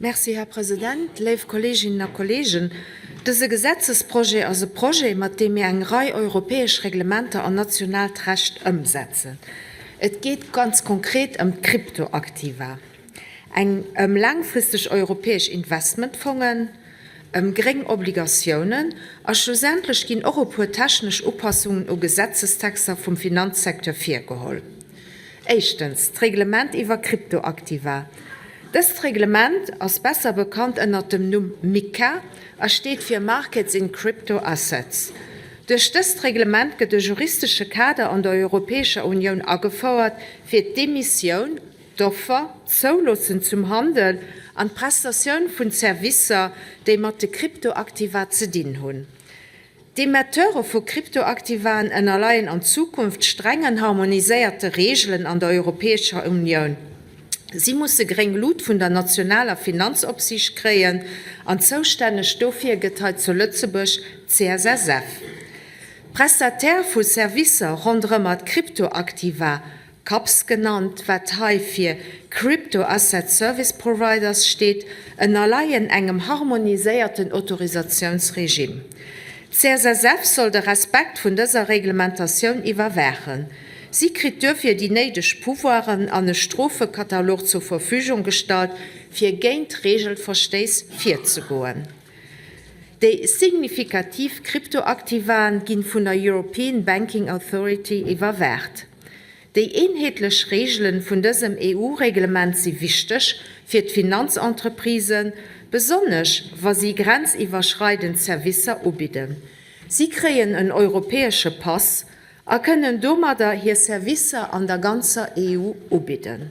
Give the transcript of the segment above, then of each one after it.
Merci, Här President. Léif Kolleeginnen a Kolleegen, dëse Gesetzesprojet ass e Projet, mat deem mir eng Rei europäesch Reglementer an nationaalt Recht ëmsetzen. Et geet ganz konkret ëm d'Kryptoaktiva, eng ëm laangfristeg europäesch Investmentfongen, ëm gréng Obligatiounen a schlussendlech ginn och e puer technesch Upassungen u Gesetzestexter vum Finanzsecteur virgeholl. Éischtens, d'Reglement iwwer Kryptoaktiva. Dëst Reglement ass besser bekannt ënnert dem Numm MiCA a steet fir Markets in Crypto Assets. Duerch dëst Reglement gëtt e juristesche Kader an der Europäescher Unioun agefouert, fir d'Emissioun, d'Offer, d'Zouloossen zum Handel an d'Prestatioun vun Servicer, déi mat de Kryptoaktiva ze dinn hunn. D'Emetteure vu Kryptoaktivaen ënnerleien an Zukunft strengen harmoniséierte Reegelen an der Europäescher Unioun. Si musse gréng Lut vun der nationaler Finanzopsiicht kréien an zoustänneg dofir gëtt hei zu Lëtzebuerg d'CSSF. D'Prestataire vu Servicer ronderëmmer d'Kryptoaktiva CAPS genannt, wat hei fir Crypto Asset Service Providers steet, ënnerleien engem harmoniséierten Autorisatiounsregime. D'CSSF soll de Respekt vun dëser Reglementatioun iwwerwaachen. Si kritt duerfir déi néideg Pouvoiren an e Strofekatalog zur Verfügung gestallt, fir géint Regelverstéiss virzegoen. Déi signifikativ Kryptoaktivaen ginn vun der European Banking Authority iwwerwaacht. Déi eenheetlech Reegelen vun dësem EU-Reglement si wichteg fir d'Finanzentreprisen, besonnesch wa si grenziwwerschreidend Servicer ubidden. Si kréien en europäesche Pass a kënnen domadder hir Servicer an der ganzer EU ubidden.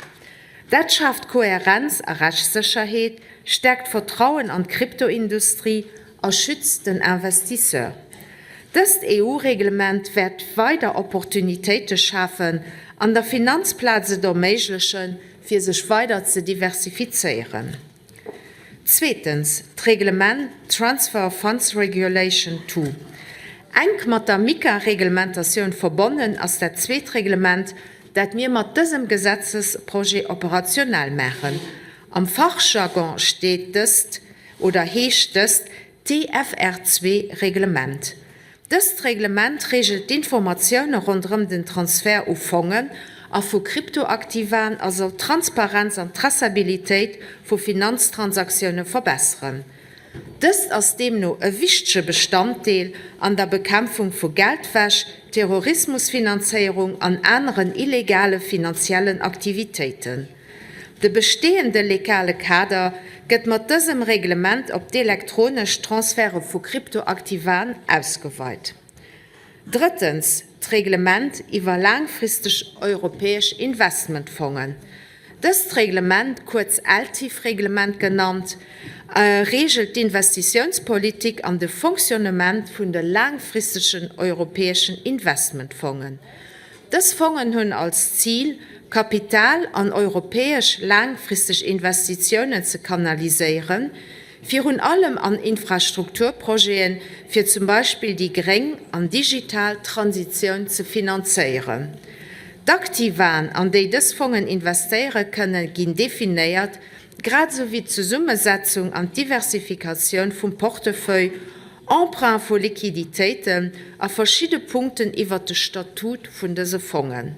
Dat schaaft Kohärenz a Rechtssécherheet, stäerkt d'Vertrauen an d'Kryptoindustrie a schützt den Investisseur. Dëst EU-Reglement wäert weider Opportunitéite schafen an der Finanzplaz et erméiglechen, fir sech weider ze diversifizéieren. Zweetens, d'Reglement Transfer of Funds Regulation ii. Enk mat der MiCA-Reglementatioun verbonnen ass dat zweet Reglement, dat mir mat dësem Gesetzesprojet operationell maachen. Am Fachjargon steet dëst oder heescht dëst TFR-II-Reglement. Dëst Reglement reegelt d'Informatioune ronderëm den Transfert u Fongen a vu Kryptoaktivaen a soll d'Transparenz an d'Traçabilitéit vu Finanztransaktioune verbesseren. Dëst ass deemno e wichtege Bestanddeel an der Bekämpfung vu Geldwäsch, Terrorismusfinanzéierung an aneren illegale finanziellen Aktivitéiten. De bestehende legale Kader gëtt mat dësem Reglement op d'elektronesch Transferte vu Kryptoaktivaen ausgeweit. Drëttens, d'Reglement iwwer laangfristeg europäesch Investmentfongen. Dëst Reglement, kuerz ELTIF-Reglement genannt, reegelt d'Investitiounspolitik an de Fonctionnement vun de laangfristegen europäeschen Investmentfongen. Dës Fongen hunn als Zil, Kapital an europäesch laangfristeg Investitiounen ze kanaliséieren, virun allem an Infrastrukturprojeten, fir zum Beispill déi gréng an digital Transitioun ze finanzéieren. D'Aktivaen, an déi dës Fongen investéiere kënnen, ginn definéiert, grad esou wéi d'Zesummesetzung an d'Diversifikatioun vum Portefeuille, Emprunt vu Liquiditéiten a verschidde Punkten iwwert de Statut vun dëse Fongen.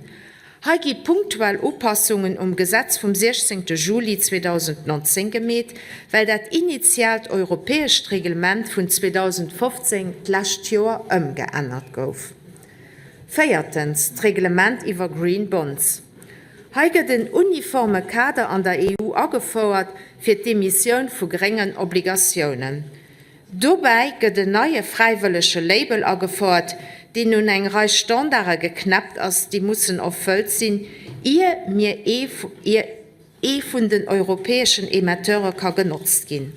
Hei gi punktuell Upassungen um Gesetz vum 16 Juli 2019 gemeet, well dat initiaalt europäescht Reglement vun 2015 d'lescht Joer ëmgeännert gouf. Véiertens, d'Reglement iwwer Green Bonds. Hei gëtt en uniforme Kader an der EU agefouert fir d'Emissioun vu gréngen Obligatiounen. Dobäi gëtt en neie fräiwëllege Label agefouert, deen un eng Rei Standarde geknäppt ass, déi mussen erfëllt sinn, ier mir ier ee vun den europäeschen Emetteure ka genotzt ginn.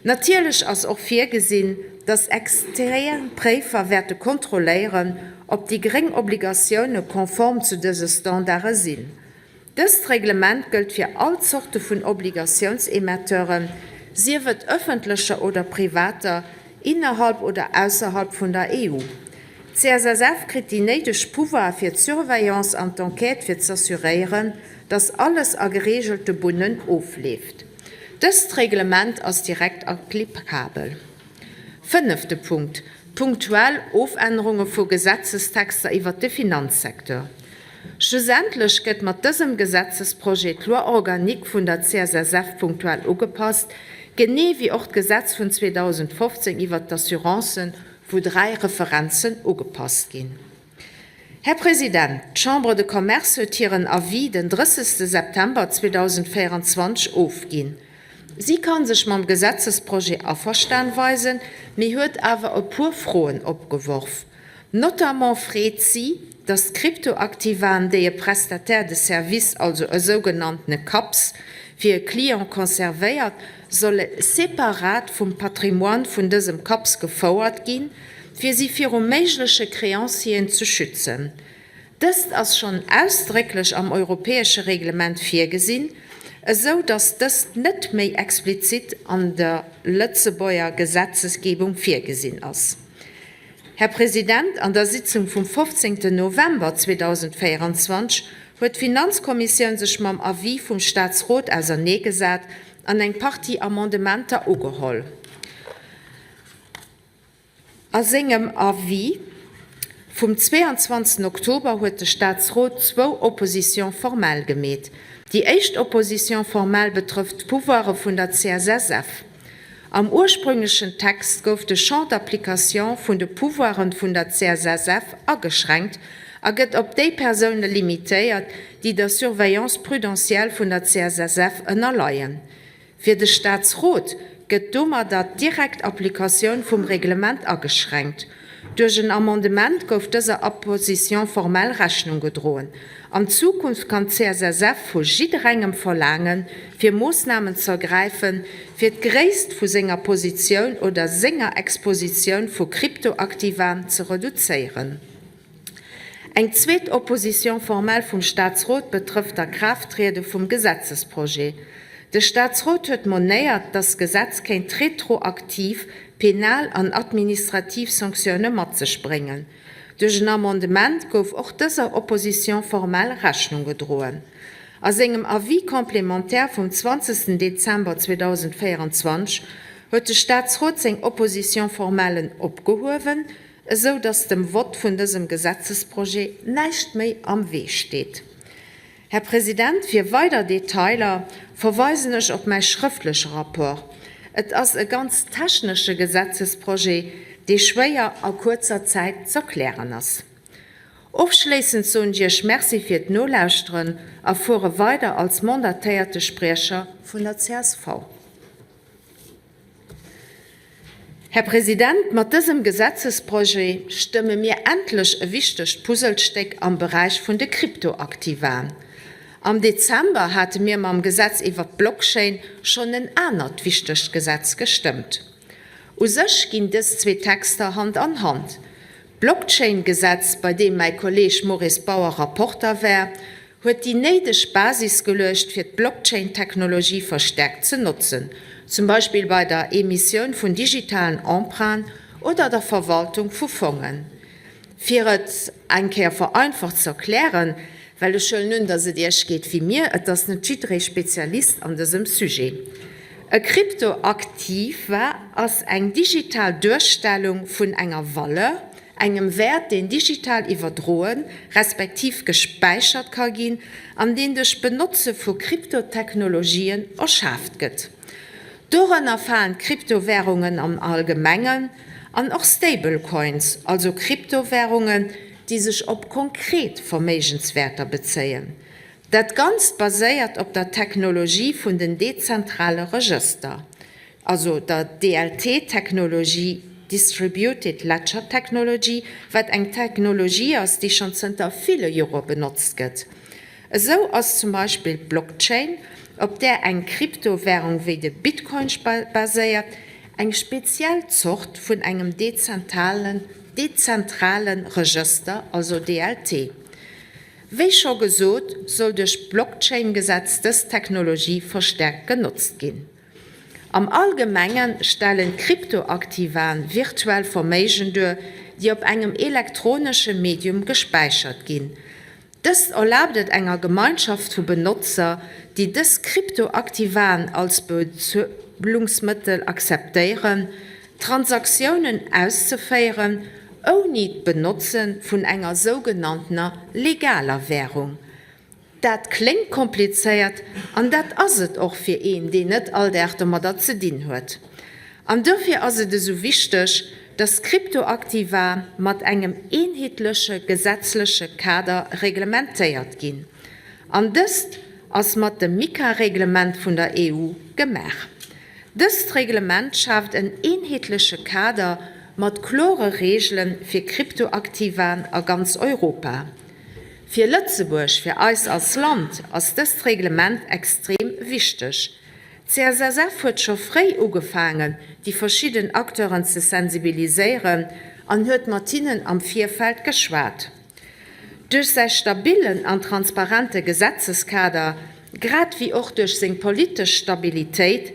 Natierlech ass och virgesinn, dass extern Préifer wäerte kontrolléieren, ob déi gréng Obligatioune konform zu dëse Standarde sinn. Dëst Reglement gëllt fir all Zorte vun Obligatiounsemetteuren, sief et ëffentlecher oder privater, innerhalb oder ausserhalb vun der EU. D'CSSF kritt déi néideg Pouvoire fir d'Surveillance an d'Enquête fir z'assuréieren, datt alles a gereegelte Bunnen ofleeft. Dëst Reglement ass direkt applikabel. Fënnefte Punkt, punktuell Ofännerunge vu Gesetzestexter iwwert de Finanzsecteur. Schlussendlech gëtt mat dësem Gesetzesprojet d'Loi organique vun der CSSF punktuell ugepasst, genee wéi och d'Gesetz vun 2015 iwwert d'Assurancen, wou dräi Referenzen ugepasst ginn. Här President, d'Chambre de Commerce huet hiren Avis den 30 September 2024 ofginn. Si ka sech mam Gesetzesprojet averstan weisen, mee huet awer e puer Froen opgeworf. Notamment freet si, datt d'Kryptoaktivaen, déi e Prestataire de service, also e sougenanntene CAPS, fir e Client conservéiert, solle separat vum Patrimoine vun dësem CAPS gefouert ginn, fir si viru méigleche Créancieren ze schützen. Dëst ass schonn ausdrécklech am europäesche Reglement virgesinn, esou datt dëst net méi explizit an der Lëtzebuerger Gesetzesgebung virgesinn ass. Här President, an der Sitzung vum 15. November 2024 huet d'Finanzkommissioun sech mam Avis vum Statsrot auserneegesat an eng Partie Amendementer ugeholl. A sengem Avis vum 22. Oktober huet de Statsrot zwou Oppositions formelles gemeet. Déi éischt Opposition formelle betrëfft d'Pouvoire vun der CSSF. Am ursprünglechen Text gouf de Champ d'application vun de Pouvoiren vun der CSSF ageschränkt a gëtt op déi Persoune limitéiert, déi der Surveillance prudentielle vun der CSSF ënnerleien. Fir de Staatsrot gëtt domadder d'direkt Applikatioun vum Reglement ageschränkt. Duerch en Amendement gouf dëser Opposition formelle Rechnung gedroen. An Zukunft kann d'CSSF vu jidderengem verlaangen, fir Moossnamen z'ergräifen, fir d'Gréisst vu senger Positioun oder senger Expositioun vu Kryptoaktivaen ze reduzéieren. Eng zweet Opposition formelle vum Staatsrot betrëfft d'Akraafttriede vum Gesetzesprojet. De Staatsrot huet monéiert, dass d'Gesetz kéint retroaktiv penal an administrativ Sanktioune mat sech bréngen. Duerch en Amendement gouf och dëser Opposition formelle Rechnung gedroen. A sengem Avis complémentaire vum 20. Dezember 2024 huet de Staatsrot seng Opposition formellen opgehuewen, esou dass dem Vott vun dësem Gesetzesprojet näischt méi am Wee steet. Här President, fir weider Detailer verweisen ech op mäi schrëftleche Rapport. Et ass e ganz technesche Gesetzesprojet, dee schwéier a kuerzer Zäit z'erklären ass. Ofschléissend soen ech Iech Merci fir d'Nolauschteren a fuere weider als mandatéierte Spriecher vun der csv. Här President, mat dësem Gesetzesprojet stëmme mir endlech e wichtegt Puzzlestéck am Beräich vun de Kryptoaktivaen. Am Dezember hate mir mam Gesetz iwwert d'Blockchain schonn en anert wichtegt Gesetz gestëmmt. U sech ginn dës zwee Texter Hand an Hand. D'Blockchain-Gesetz, bei deem mäi Kolleeg Maurice Bauer Rapporter war, huet déi néideg Basis geluecht, fir d'Blockchain-Technologie verstärkt ze notzen, zum Beispill bei der Emissioun vun digitalen Emprunten oder der Verwaltung vu Fongen. Fir et eng Kéier vereinfacht ze erklären, well ech huelen un, dass et Iech geet wéi mir, et ass net jidderee Spezialist an dësem Sujet, E Kryptoaktiva ass eng digital Duerstellung vun enger Valeur, engem Wäert, deen digital iwwerdroen, respektiv gespäichert ka ginn an deen duerch d'Benotze vu Kryptotechnologien erschaaft gëtt. Dorënner falen d'Kryptowärungen am Allgemengen an och Stablecoins, also Kryptowärungen, déi sech op konkret Verméigenswäerter bezéien. Dat Ganzt baséiert op der Technologie vun den dezentrale Regëster. also der DLT-Technologie, Distributed Ledger Technology, wat eng Technologie ass, déi schonn zënter ville Jore benotzt gëtt. Esou ass zum Beispill d'Blockchain, op där eng Kryptowärung wéi de Bitcoin baséiert, eng speziell Zort vun engem dezentrale Regëster, also DLT. Wéi scho gesot, soll duerch d'Blockchain-Gesetz dës Technologie verstäerkt genotzt ginn. Am Allgemenge stellen Kryptoaktivaen virtuell Verméigen duer, déi op engem elektronesche Medium gespäichert ginn. Dëst erlaabt et enger Gemeinschaft vu Benotzer, déi dës Kryptoaktivaen als Bezuelungsmëttel akzeptéieren, Transaktiounen auszeféieren, ouni d'Benotze vun enger sougenanntener legaler Wärung. Dat kléngt komplizéiert, an dat ass et och fir een, deen net all Dag domadder ze dinn huet. An dofir ass et esou wichteg, dass Kryptoaktiva mat engem eenheetleche gesetzleche Kader reglementéiert ginn. An dëst ass mat dem MiCA-Reglement vun der EU gemaach. Dëst Reglement schaaft en eenheetleche Kader mat klore Reegele fir Kryptoaktivaen a ganz Europa. Fir Lëtzebuerg, fir eis als Land, ass dëst Reglement extrem wichteg. D'CSSF huet scho fréi ugefaangen, déi verschidden Acteuren ze sensibiliséieren an huet mat hinnen am Virfeld geschwat. Duerch säi stabillen an transparente Gesetzeskader, grad wéi och duerch seng politesch Stabilitéit,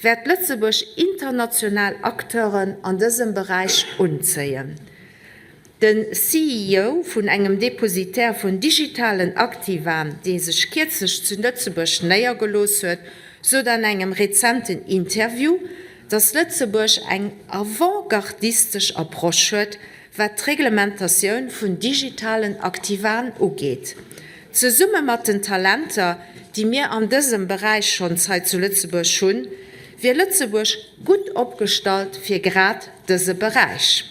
wäert Lëtzebuerg international Acteuren an dësem Beräich unzéien. Den CEO vun engem Depositaire vun digitalen Aktiva, dee sech kierzlech zu Lëtzebuerg néiergelooss huet, sot an engem rezenten Interview, datt Lëtzebuerg eng avantgardistesch Approche huet, wat d'Reglementatioun vun digitalen Aktivaen ugeet. Zesumme mat den Talenter, déi mir an dësem Beräich schonns hei zu Lëtzebuerg hunn, wier Lëtzebuerg gutt opgestallt fir grad dëse Beräich.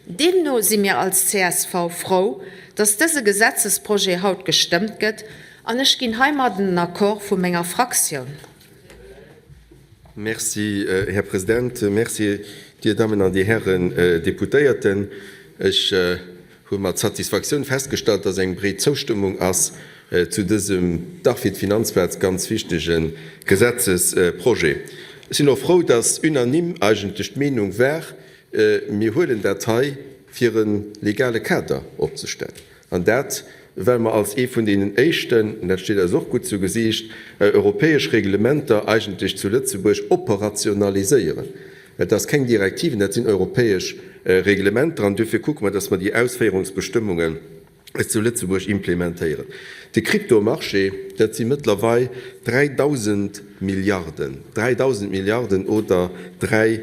Deemno si mir als csv frou, dass dëse Gesetzesprojet haut gestëmmt gëtt, an ech ginn heimadden den Accord vu menger Fraktioun. Merci, Här President. Merci, Dir Dammen an Dir Hären Deputéierten. Ech hu mat Satisfaktioun festgestallt, dass eng breet Zoustëmmung ass zu dësem dach fir d'Finanzplaz ganz wichtege Gesetzesprojet. Ech sinn och frou, dass unanime eigentlech d'Meenung war, mir huelen dat hei, fir e legale Kader opzestellen. An dat, well mer als ee vun deenen éischten, an dat steet eis och gutt zu Gesiicht, europäesch Reglementer eigentlech zu Lëtzebuerg operationaliséieren. Et ass keng Direktive, dat sinn europäesch Reglementer. An duerfir kucke mer, dass mer déi Ausféierungsbestëmmungen zu Lëtzebuerg implementéieren. De Kryptomarché, dat si mëttlerweil 3.000 Milliarden, 3.000 Milliarden oder 3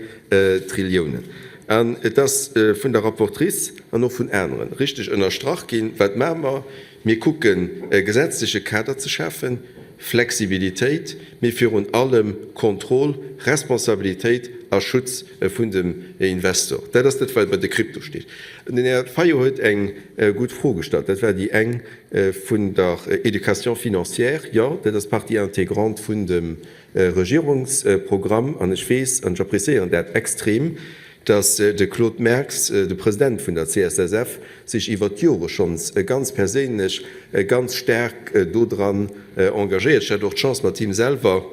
Trilliounen. An et ass vun der Rapportrice an och vun anere richteg ënnerstrach ginn, Wat maache mer? Mir kucken, e gesetzleche Kader ze schafen, Flexibilitéit, mee virun allem Kontroll, Responsabilitéit a Schutz vun dem Investor. Dat ass dat, wat bei de Krypto steet. Den Här Fayot huet eng gutt Fro gestallt. Dat war déi eng vun der Éducation financière. Jo, dat ass Partie intégrante vun dem Regierungsprogramm. An ech weess, an ech appréciéieren dat extrem, dass de Claude Merx, de President vun der CSSF, sech iwwert d'Jore schonns ganz perséinlech ganz staark dodran engagéiert. Ech hat och d'Chance, mat him selwer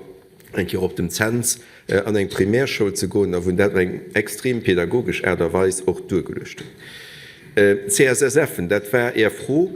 eng Kéier op dem Cents an eng Primärschoul ze goen a wou en dat op eng extrem pedagogesch Aart a Weis och duergeluecht huet. CSSF-en, dat war Är Fro,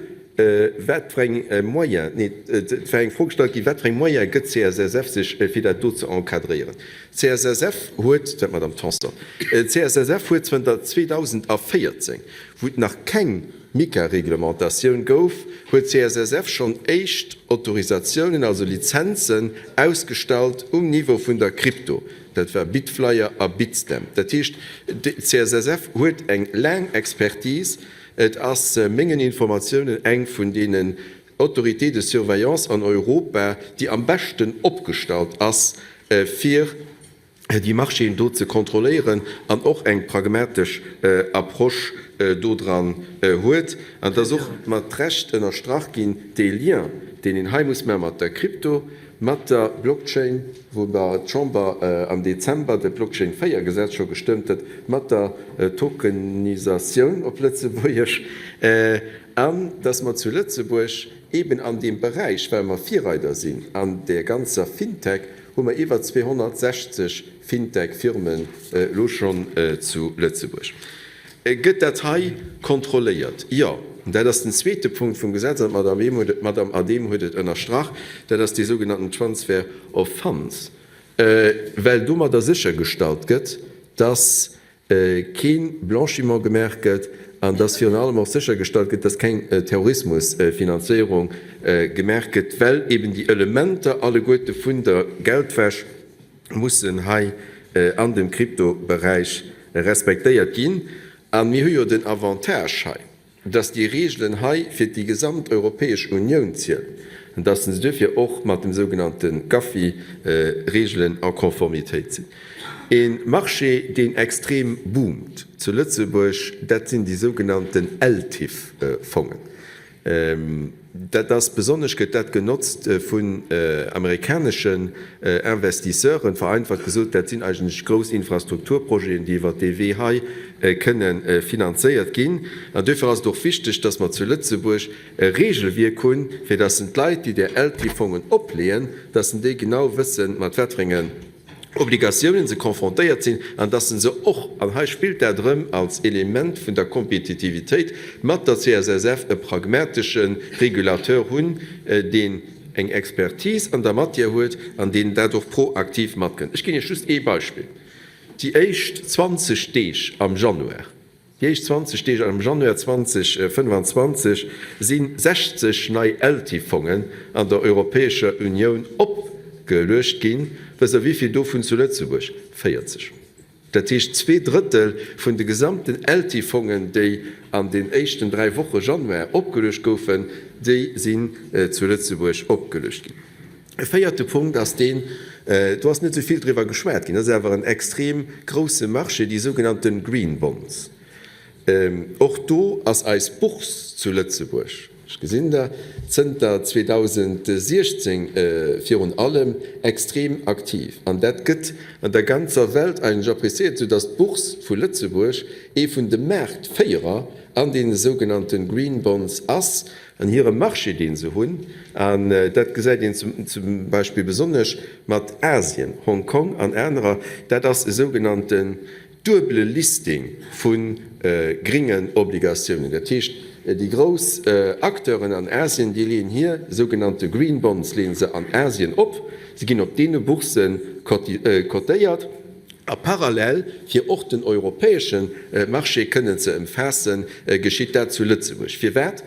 wat fir eng Moyen, nee, et war eng Fro gestallt ginn, wat fir eng Moyen gëtt d'CSSF sech, fir dat do ze encadréieren. D'CSSF huet, dat Madame Tanson, d'CSSF huet zënter 2014, wou et nach keng MiCA-Reglementatioun gouf, huet d'CSSF schonn éischt Autorisatiounen, also Lizenzen, ausgestallt um Niveau vun der Krypto. Dat war Bitflyer a Bitstamp. Dat heescht, d'CSSF huet eng laang Expertise. Et ass mengen Informatiounen eng vun deenen Autorités de surveillance an Europa, déi am beschten opgestallt ass, fir déi Marchéen do ze kontrolléieren an och eng pragmatesch Approche do dran huet. An et ass och mat Recht ënnerstrach ginn, dee Lien, deen een hei muss maache mat der Krypto, mat der Blockchain, wou mer d'Chamber am Dezember dat Blockchain 4 Gesetz scho gestëmmt huet, mat der Tokenisatioun op Lëtzebuergesch, an dass mer zu Lëtzebuerg eeben an deem Beräich, well mer Virreider sinn an där ganzer Fintech, hu mer iwwer 260 Fintech-Firmen elo schonn zu Lëtzebuerg. Gëtt dat hei kontrolléiert? Jo. Dat ass den zweete Punkt vum Gesetz, an d'Madame Adehm huet et ënnerstrach, dat ass dee sougenannten Transfer of Funds, well domadder séchergestallt gëtt, dass kee Blanchiment gemaach gëtt. an dass virun allem och séchergestallt gëtt, dass keng Terrorismusfinanzéierung gemaach gëtt, well eben déi Elementer alleguerte vun der Geldwäsch mussen hei an dem Kryptoberäich respektéiert ginn. A mir hu jo den Avantage hei, dass déi Reegelen hei fir déi gesamt Europäesch Unioun zielen an dass se duerfir och mat dem sougenannte GAFI-Reegelen en Conformitéit sinn. E Marché, deen extrem boomt zu Lëtzebuerg, dat sinn déi sougenannten LTIF-Fongen. Dat ass besonnesch gëtt dat genotzt vun amerikaneschen Investisseuren. Vereinfacht gesot, dat sinn eigentlech grouss Infrastrukturprojeten, déi iwwert dee Wee hei kënne finanzéiert ginn. An duerfir ass et och wichteg, dass mer zu Lëtzebuerg e Regelwierk hunn, fir dass d'Leit, déi där LTIF-Fongen opleeën, dass déi genau wëssen, mat wat fir engen Obligatiounen se confrontéiert sinn an dass se se och, an hei spillt dat erëm als Element vun der Kompetitivitéit, mat der CSSF e pragmatesche Régulateur hunn, deen eng Expertise an der Matière huet an deen dat och proaktiv matkënnt. Ech ginn Iech just ee Beispill, Déi éischt 20 Deeg am Januar, Déi éischt 20 Deeg am Januar 2025 si 60 nei LTIF-Fongen an der Europäescher Unioun opgeluecht ginn. Wësst Der, wéi vill dovun zu Lëtzebuerg? 40. Dat heescht, 2/3 vun de gesamten LTIF-Fongen, déi an den éischten 3 Woche Januar opgeluecht goufen, déi sinn zu Lëtzebuerg opgeluecht ginn. E véierte Punkt ass deen, do ass net esou vill driwwer geschwat ginn, dat ass awer en extrem grouse Marché, déi sougenannte Green Bonds. Och do ass eis Bourse zu Lëtzebuerg, ech gesinn der, zënter 2016 virun allem extrem aktiv. An dat gëtt an der ganzer Welt eigentlech appréciéiert, soudass d'Bourse vu Lëtzebuerg ee vun de Maartféierer an deene sougenannte Green Bonds ass. An hire Marché, dee se hunn, an dat gesäit een zum Beispill besonnesch mat Asien, Hong Kong an anerer, dat ass e sougenannten duebele Listing vu gringen Obligatiounen. Dat heescht, déi grouss Acteuren an Asien, déi leeën hir sougenannte Green Bonds leeën se an Asien op, se ginn op deene Boursse cotéiert. A parallel, fir och den europäesche Marché kënnen ze ëmfaassen, geschitt dat zu Lëtzebuerg. Firwat?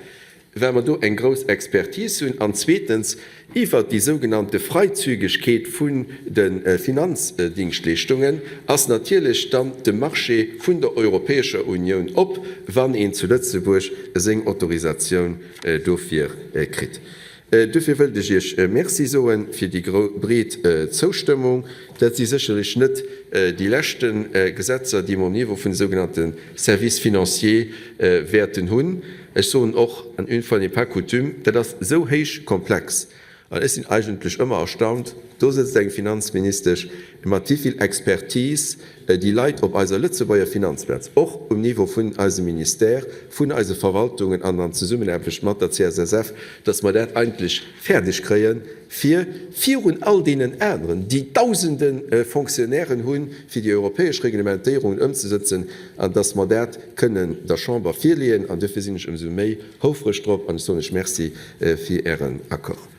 Well mer do eng grouss Expertise hunn an zweetens, iwwert déi sougenannte Freizügegkeet vun de Finanzdingschtleeschtungen ass natierlech dann de Marché vun der Europäescher Unioun op, wann een zu Lëtzebuerg seng Autorisatioun dofir kritt. Duerfir wëllt ech Iech Merci soe fir déi breet Zoustëmmung. Dat si sécherlech net déi leschte Gesetzer, déi mer um Niveau vun de sougenannte Services financiers wäerten hunn. Ech soen och, an une fois n'est pas coutume, dat ass esou héich komplex an ech sinn eigentlech ëmmer erstaunt, do sëtzt eng Finanzministesch, mat wéi vill Expertise déi Leit op eiser Lëtzebuerger Finanzplaz, och um Niveau vun eisem Ministère, vun eise Verwaltungen an an Zesummenaarbecht mat der CSSF, dass mer dat eigentlech fäerdeg kréien, fir virun all deenen aneren, déi Dausende Fonctionnairen hunn, fir déi europäesch Reglementéierungen ëmzesëtzen, an dass mer dat kënnen der Chamber virleeën. An duerfir sinn ech ëmsou méi houfreg drop an ech soen lech Merci fir Ären Accord.